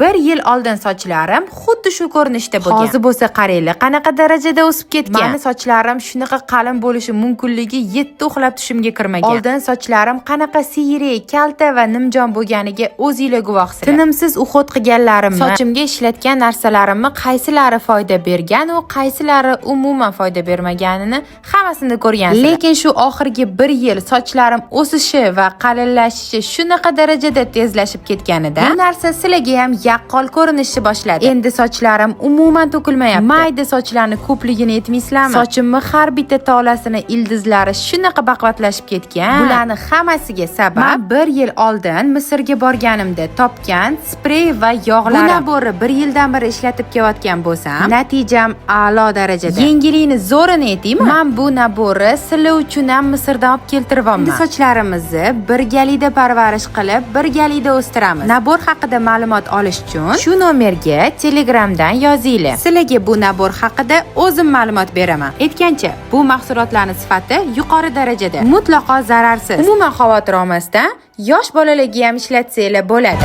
Bir yil oldin sochlarim xuddi shu ko'rinishda bo'lgan. Hozir bo'lsa qaranglar, qanaqa darajada o'sib ketgan. Mani sochlarim shunaqa qalin bo'lishi mumkinligi yetti uxlab tushimga kirmagan. Oldin sochlarim qanaqa siyrak, kalta va nimjon bo'lganiga o'zinglar guvohsizlar. Tinimsiz уход qilganlarimni, sochimga ishlatgan narsalarimni qaysilari foyda bergan u qaysilari umuman foyda bermaganini hammasini ko'rgansizlar. Lekin shu oxirgi bir yil sochlarim o'sishi va qalinlashishi shunaqa darajada tezlashib ketganida, bu narsa sizlarga ham yaqqol ko'rinishni boshladi. Endi sochlarim umuman to'kilmayapti. Mayda sochlarni ko'pligini aytmaysizlarmi? Sochimni har bitta tolasini ildizlari shunaqa baqvatlashib ketgan. Bularni hammasiga sabab man bir yil oldin Misrga borganimda topgan sprey va yog'larim. Bu набор ni bir yildan beri ishlatib kelayotgan bo'lsam, natijam a'lo darajada. Yangilikni zo'rini aytaymi? Man bu набор ni sizlar uchun ham Misrdan olib keltiryapman. Endi sochlarimizni birgalikda parvarish qilib, birgalikda o'stiramiz. Набор haqida ma'lumot olish uchun shu nomerga Telegramdan yozinglar. Sizlarga bu набор haqida o'zim ma'lumot beraman. Aytgancha, bu mahsulotlarning sifati yuqori darajada, mutlaqo zararsiz. Umuman xavotir olmasdan yosh bolalarga ham ishlatsanglar bo'ladi.